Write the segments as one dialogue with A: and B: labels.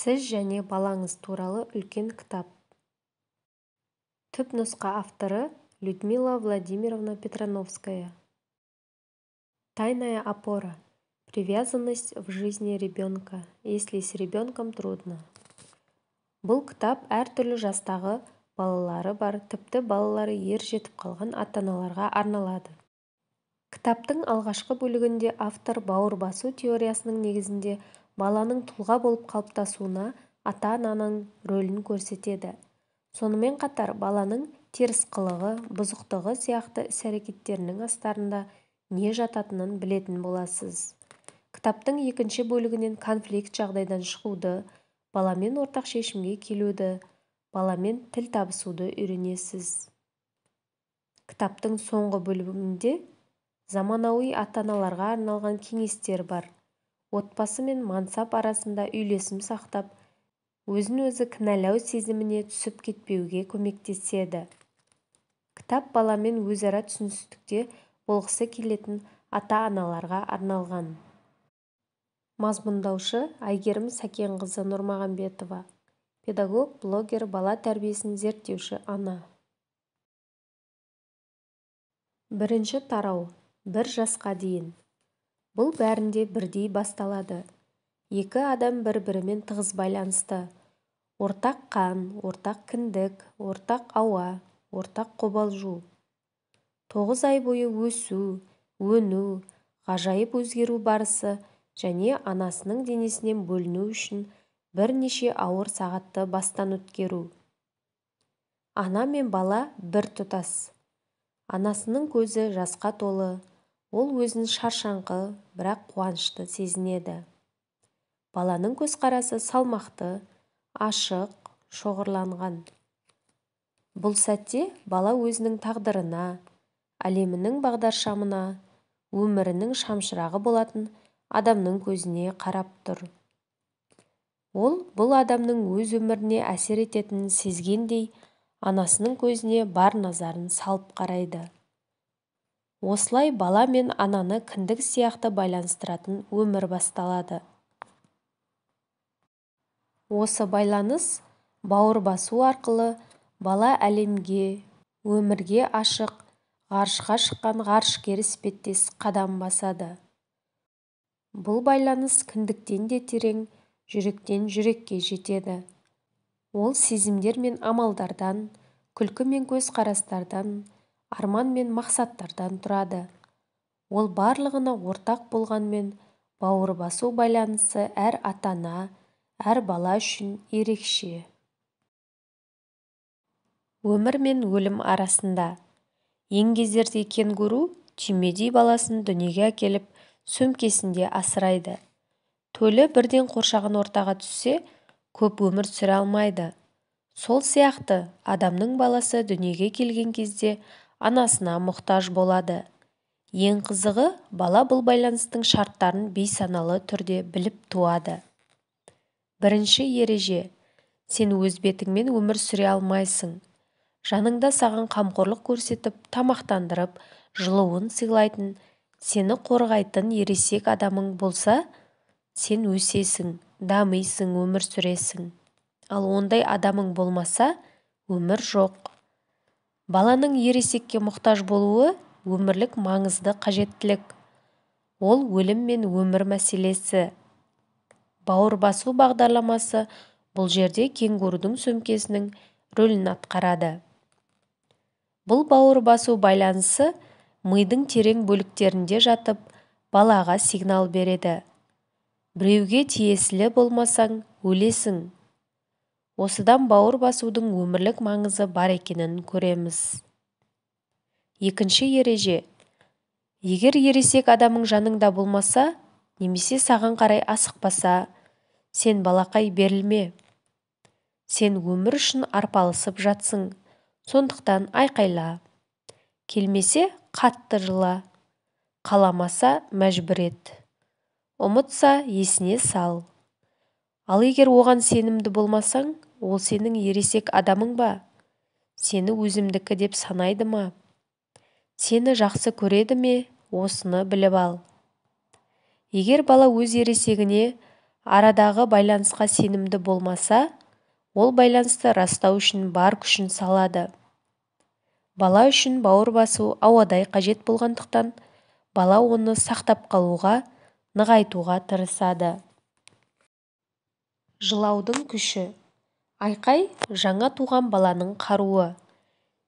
A: Сіз және балаңыз туралы үлкен кітап. Түпнұсқа авторы Людмила Владимировна Петрановская. Тайная опора. Привязанность в жизни ребенка. Если с ребенком трудно. Бұл кітап әртүрлі жастағы балалары бар, тіпті балалары ер жетіп қалған ата-аналарға арналады. Кітаптың алғашқы бөлігінде автор бауыр басу теориясының негізінде баланың тұлға болып қалыптасуына ата-ананың рөлін көрсетеді. Сонымен қатар баланың теріс қылығы, бұзықтығы сияқты іс-әрекеттерінің астарында не жататынын білетін боласыз. Кітаптың екінші бөлігінен конфликт жағдайдан шығуды, баламен ортақ шешімге келуді, баламен тіл табысуды үйренесіз. Кітаптың соңғы бөлімінде заманауи ата-аналарға арналған кеңестер бар. Отбасы мен мансап арасында үйлесім сақтап, өзін-өзі кінәлау сезіміне түсіп кетпеуге көмектеседі. Кітап баламен өзара түсіністікте болғысы келетін ата-аналарға арналған. Мазмұндаушы Әйгерім Сәкенқызы Нұрмағамбетова, педагог, блогер, бала тәрбиесін зерттеуші ана. Бірінші тарау. 1 жасқа дейін. Бұл бәрінде бірдей басталады. Екі адам бір-бірімен тығыз байланысты. Ортақ қан, ортақ кіндік, ортақ ауа, ортақ қобалжу. 9 ай бойы өсу, өну, ғажайып өзгеру барысы және анасының денесінен бөліну үшін бірнеше ауыр сағатты бастан өткеру. Ана мен бала бір тұтас. Анасының көзі жасқа толы, ол өзін шаршаңқы, бірақ қуанышты сезінеді. Баланың көзқарасы салмақты, ашық, шоғырланған. Бұл сәтте бала өзінің тағдырына, әлемінің бағдаршамына, өмірінің шамшырағы болатын адамның көзіне қарап тұр. Ол бұл адамның өз өміріне әсер ететінін сезгендей, анасының көзіне бар назарын салып қарайды. Осылай бала мен ананы кіндік сияқты байланыстыратын өмір басталады. Осы байланыс бауыр басу арқылы бала әлемге, өмірге ашық, ғарышқа шыққан ғарышкер іспеттес қадам басады. Бұл байланыс кіндіктен де терең, жүректен жүрекке жетеді. Ол сезімдер мен амалдардан, күлкі мен көзқарастардан, арман мен мақсаттардан тұрады. Ол барлығына ортақ болғанмен, бауыр басу байланысы әр ата-ана, әр бала үшін ерекше. Өмір мен өлім арасында. Еңгезердей кенгуру түймедей баласын дүниеге әкеліп, сөмкесінде асырайды. Төлі бірден қоршаған ортаға түссе, көп өмір сүре алмайды. Сол сияқты адамның баласы дүниеге келген кезде анасына мұқтаж болады. Ең қызығы, бала бұл байланыстың шарттарын бейсаналы түрде біліп туады. Бірінші ереже. Сен өз бетіңмен өмір сүре алмайсың. Жаныңда саған қамқорлық көрсетіп, тамақтандырып, жылуын сыйлайтын, сені қорғайтын ересек адамың болса, сен өсесің, дамисың, өмір сүресің. Ал ондай адамың болмаса, өмір жоқ. Баланың ересекке мұқтаж болуы өмірлік маңызды қажеттілік. Ол өлім мен өмір мәселесі. Бауыр басу бағдарламасы бұл жерде кенгурудың сөмкесінің рөлін атқарады. Бұл бауыр басу байланысы мидың терең бөліктерінде жатып, балаға сигнал береді. Біреуге тиесілі болмасаң, өлесің. Осыдан бауыр басудың өмірлік маңызы бар екенін көреміз. Екінші ереже. Егер ересек адамың жаныңда болмаса, немесе саған қарай асықпаса, сен балақай берілме. Сен өмір үшін арпалысып жатсың, сондықтан айқайла. Келмесе, қатты жыла. Қаламаса, мәжбүр ет. Ұмытса, есіне сал. Ал егер оған сенімді болмасаң, ол сенің ересек адамың ба? Сені өзімдікі деп санайды ма? Сені жақсы көреді ме? Осыны біліп ал. Егер бала өз ересегіне, Арадағы байланысқа сенімді болмаса, ол байланысты растау үшін бар күшін салады. Бала үшін бауыр басу ауадай қажет болғандықтан, бала оны сақтап қалуға, нығайтуға тырысады. Жылаудың күші. Айқай жаңа туған баланың қаруы.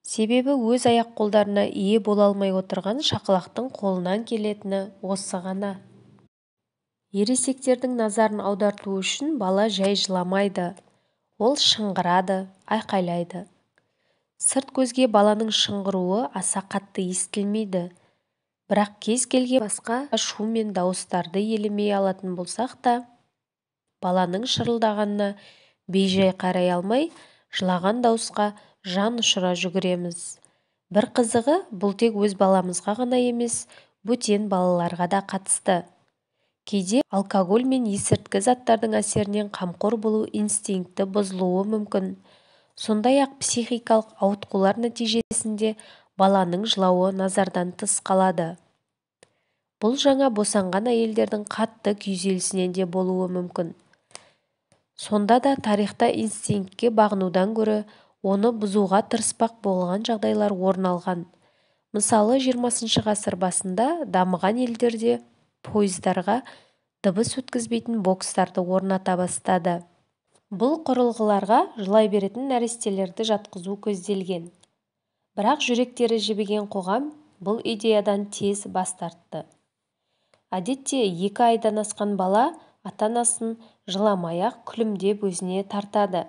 A: Себебі өз аяқ-қолдарына ие бола алмай отырған шақалақтың қолынан келетіні осы ғана. Ересектердің назарын аударту үшін бала жай жыламайды. Ол шыңғырады, айқайлайды. Сырт көзге баланың шыңғыруы аса қатты естілмейді. Бірақ кез келген басқа шу мен дауыстарды елемей алатын болсақ та, баланың шырылдағанына бей-жай қарай алмай, жылаған дауысқа жан ұшыра жүгіреміз. Бір қызығы, бұл тек өз баламызға ғана емес, бөтен балаларға да қатысты. Кейде алкоголь мен есірткі заттардың әсерінен қамқор болу инстинкті бұзылуы мүмкін. Сондай-ақ психикалық ауытқулар нәтижесінде баланың жылауы назардан тыс қалады. Бұл жаңа босанған әйелдердің қатты күйзелісінен де болуы мүмкін. Сонда да тарихта инстинктке бағынудан гөрі оны бұзуға тырыспақ болған жағдайлар орын алған. Мысалы, 20 ғасыр басында дамыған елдерде пойыздарға дыбыс өткізбейтін бокстарды орната бастады. Бұл құрылғыларға жылай беретін нәрестелерді жатқызу көзделген. Бірақ жүректері жібіген қоғам бұл идеядан тез бас тартты. Әдетте 2 айдан асқан бала ата-анасын жыламай-ақ күлімдеп өзіне тартады.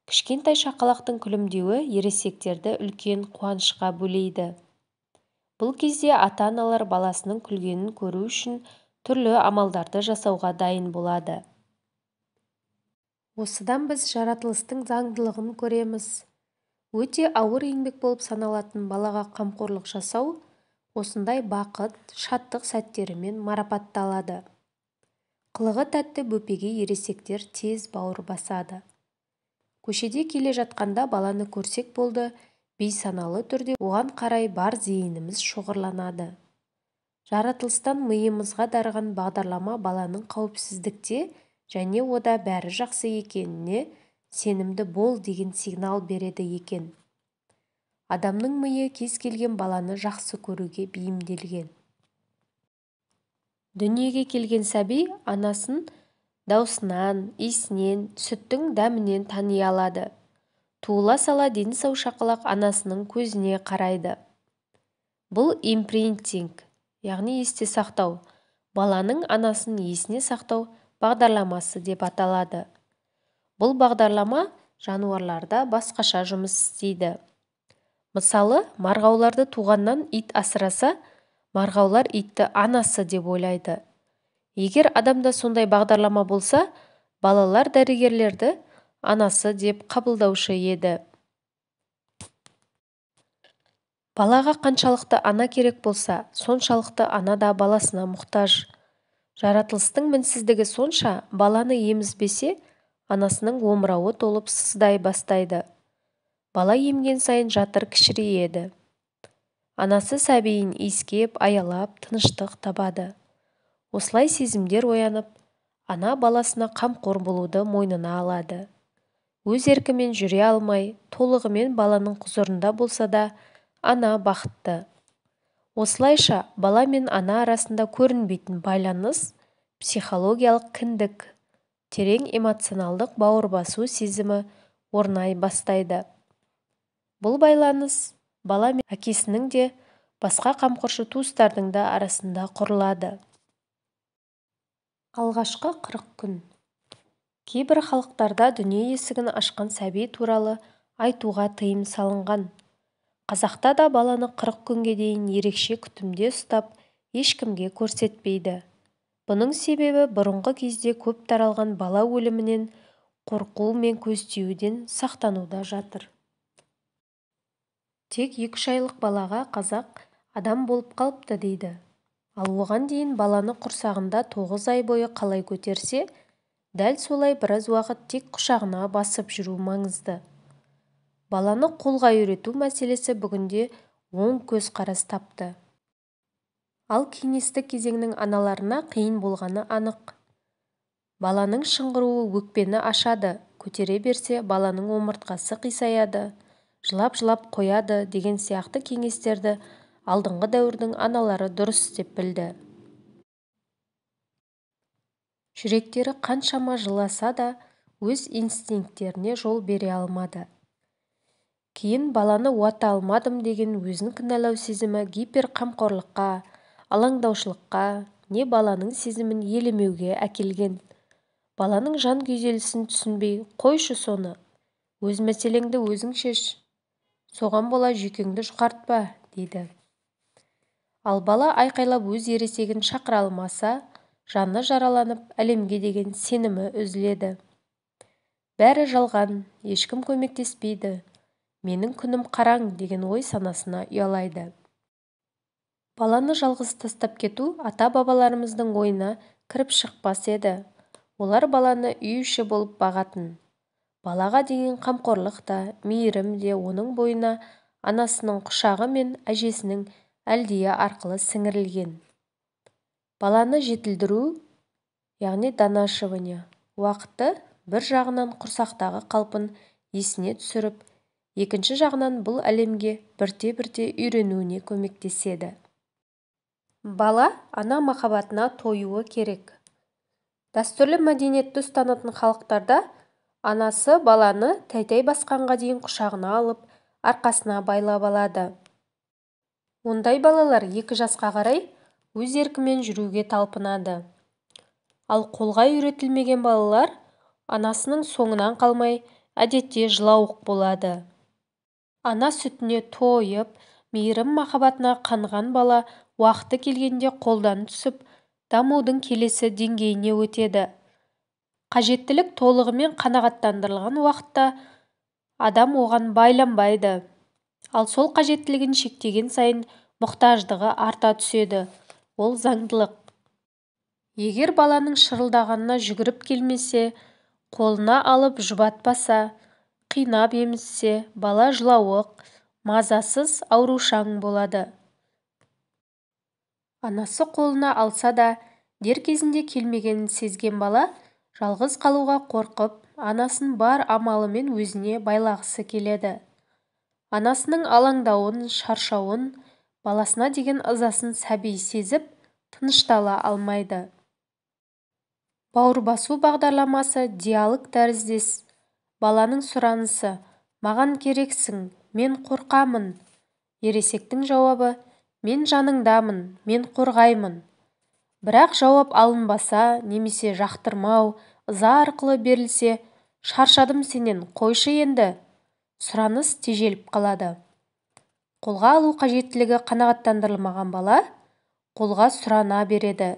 A: Кішкентай шақалақтың күлімдеуі ересектерді үлкен қуанышқа бөлейді. Бұл кезде ата-аналар баласының күлгенін көру үшін түрлі амалдарды жасауға дайын болады. Осыдан біз жаратылыстың заңдылығын көреміз. Өте ауыр еңбек болып саналатын балаға қамқорлық жасау осындай бақыт, шаттық сәттерімен марапатталады. Қылығы тәтті бөпеге ересектер тез бауыр басады. Көшеде келе жатқанда баланы көрсек болды, бейсаналы түрде оған қарай бар зейініміз шоғырланады. Жаратылыстан миымызға дарыған бағдарлама баланың қауіпсіздікте және ода бәрі жақсы екеніне сенімді бол деген сигнал береді екен. Адамның миы кез келген баланы жақсы көруге бейімделген. Дүниеге келген сәби анасын даусынан, иісінен, сүттің дәмінен тани алады. Туыла сала дені сау шақалақ анасының көзіне қарайды. Бұл импринтинг, яғни есте сақтау, баланың анасын есіне сақтау бағдарламасы деп аталады. Бұл бағдарлама жануарларда басқаша жұмыс істейді. Мысалы, марғауларды туғаннан ит асыраса, марғаулар итті анасы деп ойлайды. Егер адамда сондай бағдарлама болса, балалар дәрігерлерді анасы деп қабылдаушы еді. Балаға қаншалықты ана керек болса, соншалықты ана да баласына мұқтаж. Жаратылыстың мінсіздігі сонша, баланы емізбесе, анасының омырауы толып сыздай бастайды. Бала емген сайын жатыр кішірейеді. Анасы сәбиін иіскеп, аялап, тыныштық табады. Осылай сезімдер оянып, ана баласына қамқор болуды мойнына алады. Өз еркімен жүре алмай, толығымен баланың құзырында болса да, ана бақытты. Осылайша, бала мен ана арасында көрінбейтін байланыс, психологиялық кіндік, терең эмоционалдық бауыр басу сезімі орнай бастайды. Бұл байланыс бала мен әкесінің де, басқа қамқоршы туыстардың да арасында құрылады. Алғашқы 40 күн. Кейбір халықтарда дүние есігін ашқан сәби туралы айтуға тыйым салынған. Қазақта да баланы 40 күнге дейін ерекше күтімде ұстап, ешкімге көрсетпейді. Бұның себебі бұрынғы кезде көп таралған бала өлімінен қорқу мен көз тиюден сақтануда жатыр. Тек 2-3 айлық балаға қазақ адам болып қалыпты дейді. Ал оған дейін баланы құрсағында 9 ай бойы қалай көтерсе, дәл солай біраз уақыт тек құшағына басып жүру маңызды. Баланы қолға үйрету мәселесі бүгінде оң көзқарас тапты. Ал кеңестік кезеңнің аналарына қиын болғаны анық. Баланың шыңғыруы өкпені ашады, көтере берсе баланың омыртқасы қисаяды, жылап-жылап қояды деген сияқты кеңестерді алдыңғы дәуірдің аналары дұрыс деп білді. Жүректері қаншама жыласа да өз инстинкттеріне жол бере алмады. Кейін баланы уата алмадым деген өзін кінәлау сезімі гиперқамқорлыққа, алаңдаушылыққа, не баланың сезімін елемеуге әкелген. Баланың жан күйзелісін түсінбей, қойшы соны, өз мәселеңді өзің шеш, соған бола жүйкеңді жұқартпа, дейді. Ал бала айқайлап өз ересегін шақыра алмаса, жаны жараланып, әлемге деген сенімі үзіледі. Бәрі жалған, ешкім көмектеспейді, менің күнім қараң деген ой санасына ұялайды. Баланы жалғыз тастап кету ата-бабаларымыздың ойына кіріп шықпас еді. Олар баланы үй іші болып бағатын. Балаға деген қамқорлық та, мейірім де оның бойына анасының құшағы мен әжесінің әлдиі арқылы сіңірілген. Баланы жетілдіру, яғни донашивание, уақыты бір жағынан құрсақтағы қалпын есіне түсіріп, екінші жағынан бұл әлемге бірте-бірте үйренуіне көмектеседі. Бала ана махаббатына тоюы керек. Дәстүрлі мәдениетті ұстанатын халықтарда анасы баланы тәй-тәй басқанға дейін құшағына алып, арқасына байлап алады. Ондай балалар 2 жасқа қарай өз еркімен жүруге талпынады. Ал қолға үйретілмеген балалар анасының соңынан қалмай, әдетте жылауық болады. Ана сүтіне тойып, мейірім махаббатына қанған бала уақыты келгенде қолдан түсіп, дамудың келесі деңгейіне өтеді. Қажеттілік толығымен қанағаттандырылған уақытта адам оған байланбайды. Ал сол қажеттілігін шектеген сайын мұқтаждығы арта түседі. Ол заңдылық. Егер баланың шырылдағанына жүгіріп келмесе, қолына алып жұбатпаса, қинап емізсе, бала жылауық, мазасыз, аурушаң болады. Анасы қолына алса да, дер кезінде келмегенін сезген бала жалғыз қалуға қорқып, анасын бар амалымен өзіне байлағысы келеді. Анасының алаңдауын, шаршауын, баласына деген ызасын сәби сезіп, тыныштала алмайды. Бауыр басу бағдарламасы диалог тәріздес. Баланың сұранысы: маған керексің, мен қорқамын. Ересектің жауабы: мен жаныңдамын, мен қорғаймын. Бірақ жауап алынбаса, немесе жақтырмау, ыза арқылы берілсе, шаршадым сенен, қойшы енді. Сұраныс тежеліп қалады. Қолға алу қажеттілігі қанағаттандырылмаған бала қолға сұрана береді,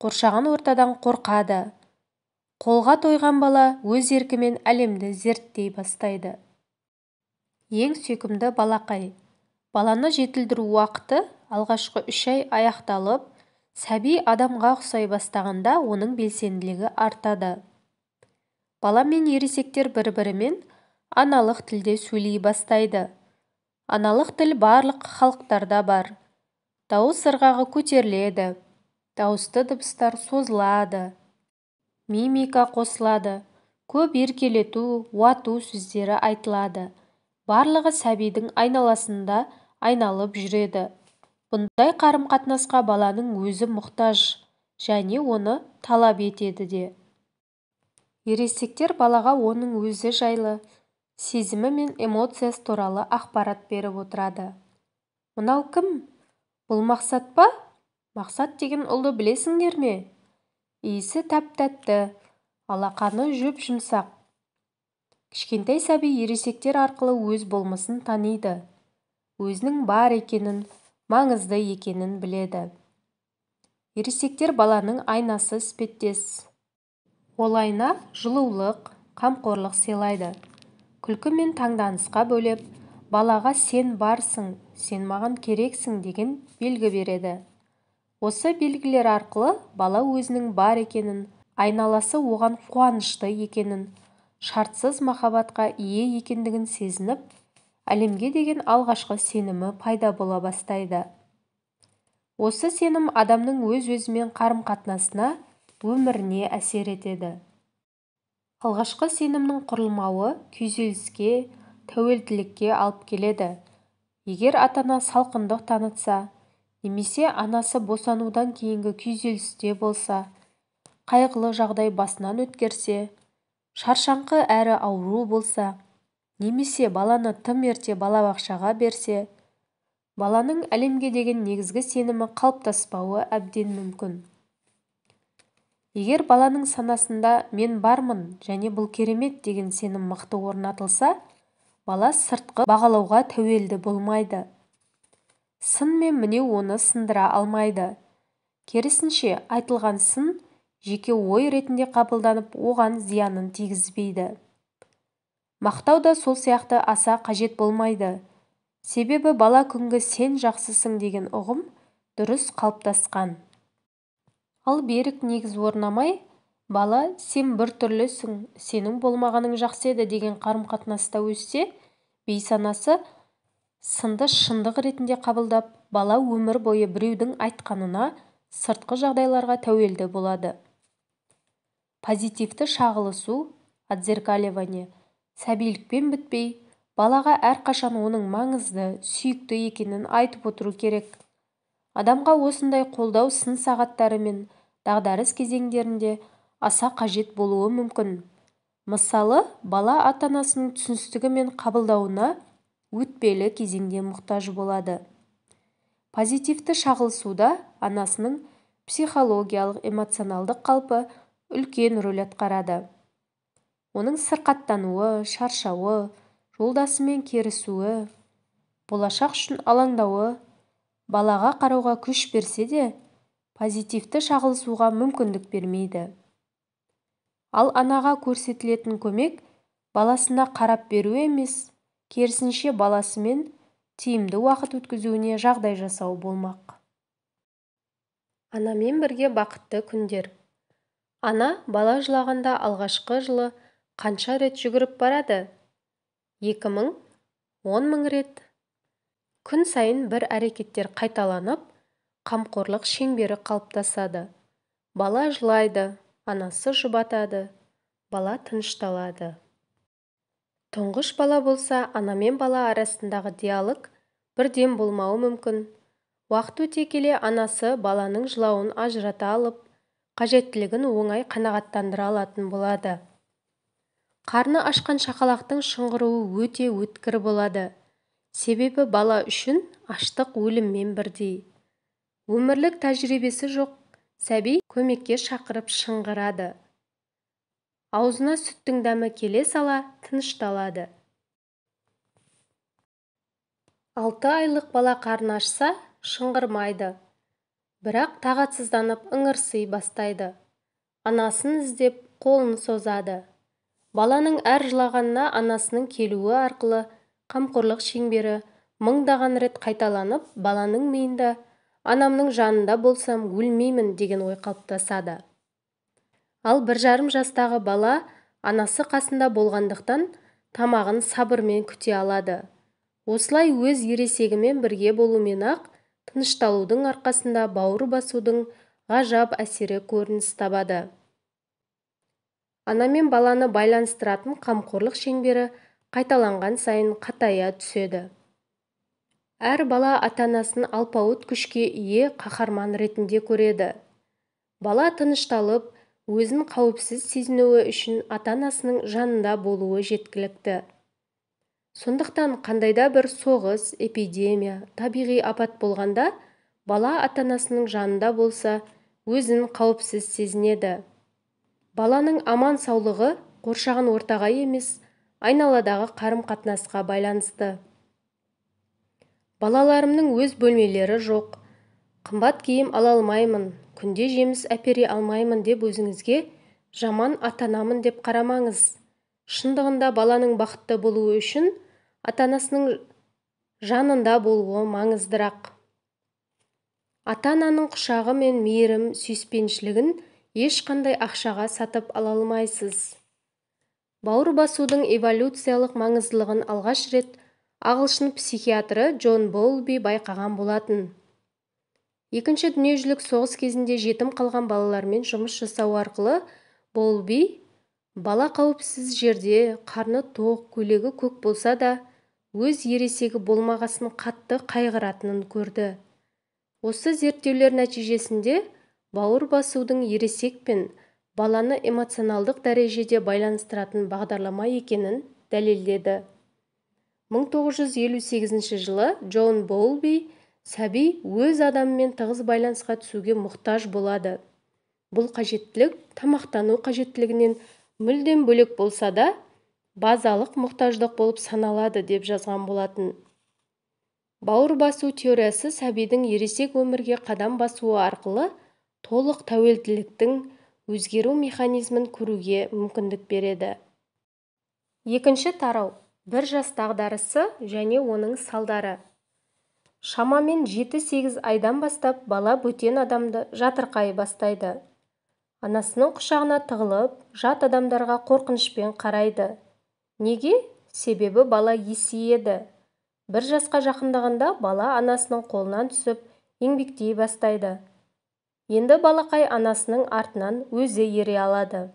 A: қоршаған ортадан қорқады. Қолға тойған бала өз еркімен әлемді зерттей бастайды. Ең сүйкімді балақай. Баланы жетілдіру уақыты алғашқы 3 ай аяқталып, сәби адамға ұқсай бастағанда оның белсенділігі артады. Бала мен ересектер бір-бірімен аналық тілде сөйлей бастайды. Аналық тіл барлық халықтарда бар. Дауыс ырғағы көтеріледі, дауысты дыбыстар созылады, мимика қосылады, көп еркелету, уату сөздері айтылады. Барлығы сәбидің айналасында айналып жүреді. Бұндай қарым-қатынасқа баланың өзі мұқтаж және оны талап етеді де. Ересектер балаға оның өзі жайлы, сезімі мен эмоциясы туралы ақпарат беріп отырады. Мынау кім? Бұл Мақсат па? Мақсат деген ұлды білесіңдер ме? Иісі тәп-тәтті, алақаны жұп-жұмсақ. Кішкентай сәби ересектер арқылы өз болмысын таниды, өзінің бар екенін, маңызды екенін біледі. Ересектер баланың айнасы іспеттес. Ол айна жылулық, қамқорлық сыйлайды. Күлкі мен таңданысқа бөлеп, балаға сен барсың, сен маған керексің деген белгі береді. Осы белгілер арқылы бала өзінің бар екенін, айналасы оған қуанышты екенін, шартсыз махаббатқа ие екендігін сезініп, әлемге деген алғашқы сенімі пайда бола бастайды. Осы сенім адамның өз-өзімен қарым-қатынасына өміріне әсер етеді. Алғашқы сенімнің құрылмауы күйзеліске, тәуелділікке алып келеді. Егер ата-ана салқындық танытса, немесе анасы босанудан кейінгі күйзелісте болса, қайғылы жағдай басынан өткерсе, шаршаңқы әрі ауру болса, немесе баланы тым ерте балабақшаға берсе, баланың әлемге деген негізгі сенімі қалыптаспауы әбден мүмкін. Егер баланың санасында мен бармын және бұл керемет деген сенім мықты орнатылса, бала сыртқы бағалауға тәуелді болмайды. Сын мен мінеу оны сындыра алмайды. Керісінше, айтылған сын жеке ой ретінде қабылданып, оған зиянын тигізбейді. Мақтау да сол сияқты аса қажет болмайды. Себебі бала күнгі сен жақсысың деген ұғым дұрыс қалыптасқан. Ал берік негіз орнамай, бала сен біртүрлісің, сенің болмағаның жақсы еді деген қарым-қатынаста өссе, бейсанасы сынды шындық ретінде қабылдап, бала өмір бойы біреудің айтқанына, сыртқы жағдайларға тәуелді болады. Позитивті шағылысу, отзеркаливание, сәбилікпен бітпей, балаға әрқашан оның маңызды, сүйікті екенін айтып отыру керек. Адамға осындай қолдау сын сағаттары мен дағдарыс кезеңдерінде аса қажет болуы мүмкін. Мысалы, бала ата-анасының түсіністігі мен қабылдауына өтпелі кезеңде мұқтаж болады. Позитивті шағылысуда анасының психологиялық, эмоционалдық қалпы үлкен рөл атқарады. Оның сырқаттануы, шаршауы, жолдасымен керісуі, болашақ үшін алаңдауы балаға қарауға күш берсе де, позитивті шағылысуға мүмкіндік бермейді. Ал анаға көрсетілетін көмек баласына қарап беру емес, керісінше баласымен тиімді уақыт өткізуіне жағдай жасау болмақ. Анамен бірге бақытты күндер. Ана бала жылағанда алғашқы жылы қанша рет жүгіріп барады? 2000, 10 000 рет. Күн сайын бір әрекеттер қайталанып, қамқорлық шеңбері қалыптасады. Бала жылайды, анасы жұбатады, бала тынышталады. Тұңғыш бала болса, ана мен бала арасындағы диалог бірден болмауы мүмкін. Уақыт өте келе анасы баланың жылауын ажырата алып, қажеттілігін оңай қанағаттандыра алатын болады. Қарны ашқан шақалақтың шыңғыруы өте өткір болады. Себебі бала үшін аштық өліммен бірдей. Өмірлік тәжірибесі жоқ сәби көмекке шақырып шыңғырады. Аузына сүттің дәмі келе сала тынышталады. 6 айлық бала қарны ашса, шыңғырмайды. Бірақ тағатсызданып ыңырси бастайды. Анасын іздеп қолын созады. Баланың әр жылағанына анасының келуі арқылы қамқорлық шеңбері мыңдаған рет қайталанып, баланың миында анамның жанында болсам өлмеймін деген ой қалыптасады. Ал 1,5 жастағы бала анасы қасында болғандықтан тамағын сабырмен күте алады. Осылай өз ересегімен бірге болумен-ақ тынышталудың арқасында бауыр басудың ғажап әсері көрініс табады. Ана мен баланы байланыстыратын қамқорлық шеңбері қайталанған сайын қатая түседі. Әр бала ата-анасын алпауыт күшке ие қаһарман ретінде көреді. Бала тынышталып, өзін қауіпсіз сезінуі үшін ата-анасының жанында болуы жеткілікті. Сондықтан қандайда бір соғыс, эпидемия, табиғи апат болғанда, бала ата-анасының жанында болса, өзін қауіпсіз сезінеді. Баланың аман-саулығы қоршаған ортаға емес, айналадағы қарым-қатынасқа байланысты. Балаларымның өз бөлмелері жоқ, қымбат киім ала алмаймын, күнде жеміс әпере алмаймын деп өзіңізге жаман ата-анамын деп қарамаңыз. Шындығында баланың бақытты болуы үшін ата-анасының жанында болуы маңыздырақ. Ата-ананың құшағы мен мейірім, сүйіспеншілігін ешқандай ақшаға сатып ала алмайсыз. Бауыр басудың эволюциялық маңыздылығын алғаш рет ағылшын психиатры Джон Боулби байқаған болатын. Екінші дүниежүзілік соғыс кезінде жетім қалған балалармен жұмыс жасау арқылы Боулби бала қауіпсіз жерде, қарны тоқ, көйлегі көк болса да, өз ересегі болмағасын қатты қайғыратынын көрді. Осы зерттеулер нәтижесінде бауыр басудың ересек пен баланы эмоционалдық дәрежеде байланыстыратын бағдарлама екенін дәлелдеді. 1958 жылы Джон Боулби сәби өз адамымен тығыз байланысқа түсуге мұқтаж болады. Бұл қажеттілік тамақтану қажеттілігінен мүлдем бөлек болса да, базалық мұқтаждық болып саналады деп жазған болатын. Бауыр басу теориясы сәбидің ересек өмірге қадам басуы арқылы толық тәуелділіктің өзгеру механизмін көруге мүмкіндік береді. Екінші тарау бір жас дағдарысы және оның салдары. Шамамен 7-8 айдан бастап бала бөтен адамды жатырқай бастайды. Анасының құшағына тығылып, жат адамдарға қорқынышпен қарайды. Неге? Себебі бала есейеді. Бір жасқа жақындағанда бала анасының қолынан түсіп, еңбектей бастайды. Енді балақай анасының артынан өзі ере алады.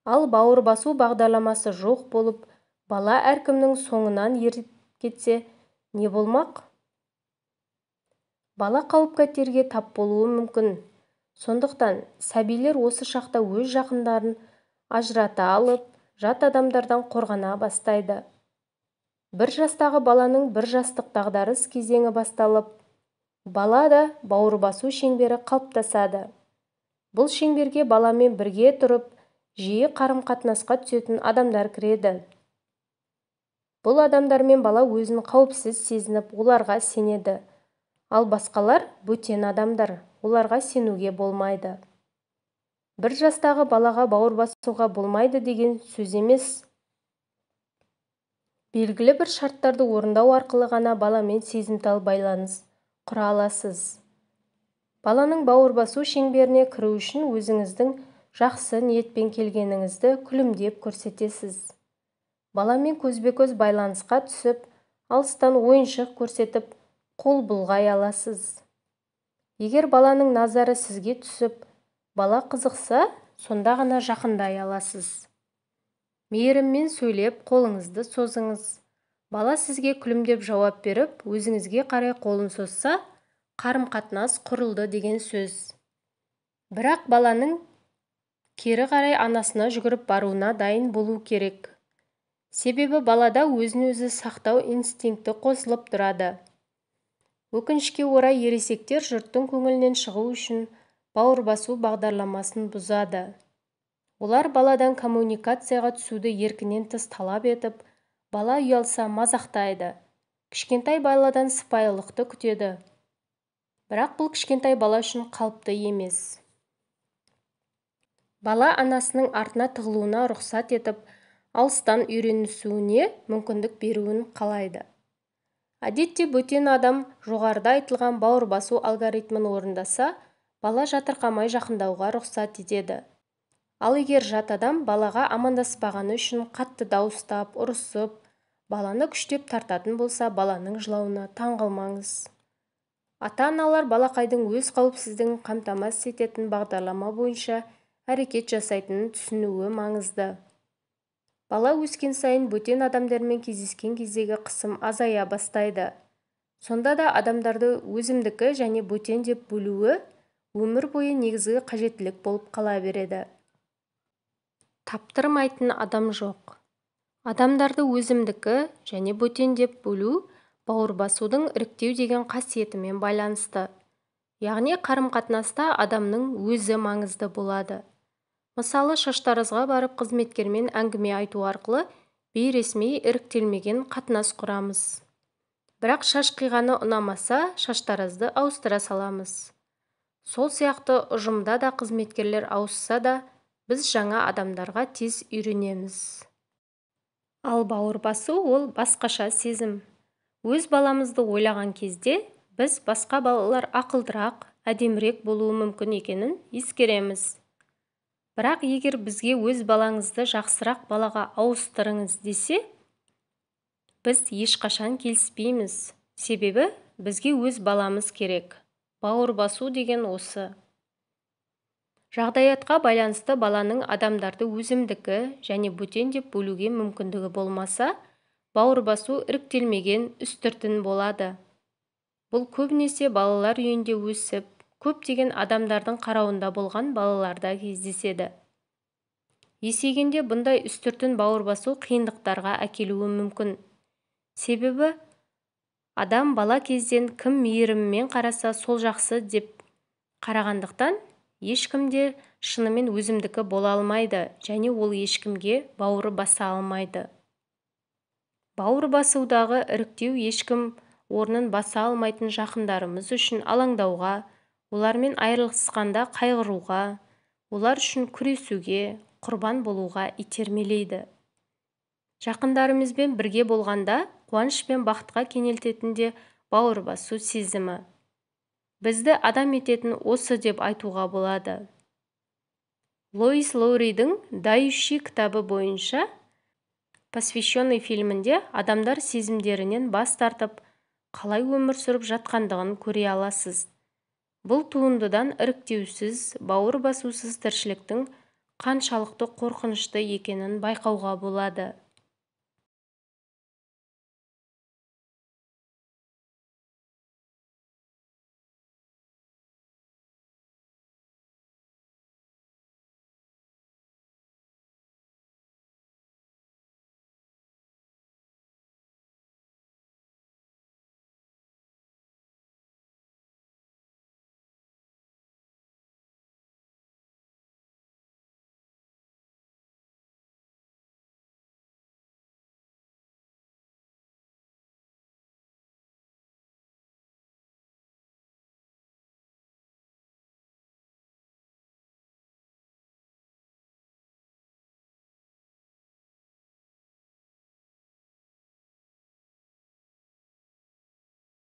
A: Ал бауыр басу бағдарламасы жоқ болып, бала әркімнің соңынан еріп кетсе, не болмақ? Бала қауіп-қатерге тап болуы мүмкін. Сондықтан сәбилер осы шақта өз жақындарын ажырата алып, жат адамдардан қорғана бастайды. Бір жастағы баланың бір жастық дағдарыс кезеңі басталып, балада бауыр басу шеңбері қалыптасады. Бұл шеңберге баламен бірге тұрып, жиі қарым-қатынасқа түсетін адамдар кіреді. Бұл адамдармен бала өзін қауіпсіз сезініп, оларға сенеді. Ал басқалар бөтен адамдар, оларға сенуге болмайды. Бір жастағы балаға бауыр басуға болмайды деген сөз емес. Белгілі бір шарттарды орындау арқылы ғана баламен сезімтал байланыс құра аласыз. Баланың бауыр басу шеңберіне кіру үшін өзіңіздің жақсы ниетпен келгеніңізді күлімдеп көрсетесіз. Баламен көзбе-көз байланысқа түсіп, алыстан ойыншық көрсетіп, қол бұлғай аласыз. Егер баланың назары сізге түсіп, бала қызықса, сонда ғана жақындай аласыз. Мейіріммен сөйлеп, қолыңызды созыңыз. Бала сізге күлімдеп жауап беріп, өзіңізге қарай қолын созса, қарым-қатынас құрылды деген сөз. Бірақ баланың кері қарай анасына жүгіріп баруына дайын болу керек. Себебі балада өзін-өзі сақтау инстинкті қосылып тұрады. Өкінішке орай ересектер жұрттың көңілінен шығу үшін бауыр басу бағдарламасын бұзады. Олар баладан коммуникацияға түсуді еркінен тыс талап етіп, бала ұялса мазақтайды. Кішкентай баладан сыпайылықты күтеді. Бірақ бұл кішкентай бала үшін қалыпты емес. Бала анасының артына тығылуына рұқсат етіп, алыстан үйренісуіне мүмкіндік беруін қалайды. Әдетте бөтен адам жоғарыда айтылған бауыр басу алгоритмін орындаса, бала жатырқамай жақындауға рұқсат етеді. Ал егер жат адам балаға амандаспағаны үшін қатты дауыстап, ұрысып, баланы күштеп тартатын болса, баланың жылауына таң қалмаңыз. Ата-аналар балақайдың өз қауіпсіздігін қамтамасыз ететін бағдарлама бойынша әрекет жасайтынын түсінуі маңызды. Бала өскен сайын бөтен адамдармен кездескен кездегі қысым азая бастайды. Сонда да адамдарды өзімдікі және бөтен деп бөлуі өмір бойы негізгі қажеттілік болып қала береді. Таптырмайтын адам жоқ. Адамдарды өзімдікі және бөтен деп бөлу бауыр басудың іріктеу деген қасиетімен байланысты. Яғни қарым-қатынаста адамның өзі маңызды болады. Мысалы, шаштаразға барып қызметкермен әңгіме айту арқылы бейресми іріктелмеген қатынас құрамыз. Бірақ шаш қиғаны ұнамаса, шаштаразды ауыстыра саламыз. Сол сияқты ұжымда да қызметкерлер ауысса да, біз жаңа адамдарға тез үйренеміз. Ал бауыр басу ол басқаша сезім. Өз баламызды ойлаған кезде, біз басқа балалар ақылдырақ, әдемірек болуы мүмкін екенін ескереміз. Бірақ егер бізге өз балаңызды жақсырақ балаға ауыстырыңыз десе, біз ешқашан келіспейміз. Себебі бізге өз баламыз керек. Бауыр басу деген осы. Жағдаятқа байланысты баланың адамдарды өзімдікі және бөтен деп бөлуге мүмкіндігі болмаса, бауыр басу іріктелмеген үстіртін болады. Бұл көбінесе балалар үйінде өсіп, көптеген адамдардың қарауында болған балаларда кездеседі. Есейгенде бұндай үстіртін бауыр басу қиындықтарға әкелуі мүмкін. Себебі адам бала кезден кім мейіріммен қараса сол жақсы деп қарағандықтан, ешкім де шынымен өзімдікі бола алмайды және ол ешкімге бауыр баса алмайды. Бауыр басудағы іріктеу ешкім орнын баса алмайтын жақындарымыз үшін алаңдауға, олармен айырылысқанда қайғыруға, олар үшін күресуге, құрбан болуға итермелейді. Жақындарымызбен бірге болғанда қуаныш пен бақытқа кенелтетін де бауыр басу сезімі. Бізді адам ететін осы деп айтуға болады. Лоис Лоуридің «Дающий» кітабы бойынша «Посвященный» фильмінде адамдар сезімдерінен бас тартып, қалай өмір сүріп жатқандығын көре аласыз. Бұл туындыдан іріктеусіз, бауыр басусыз тіршіліктің қаншалықты қорқынышты екенін байқауға болады.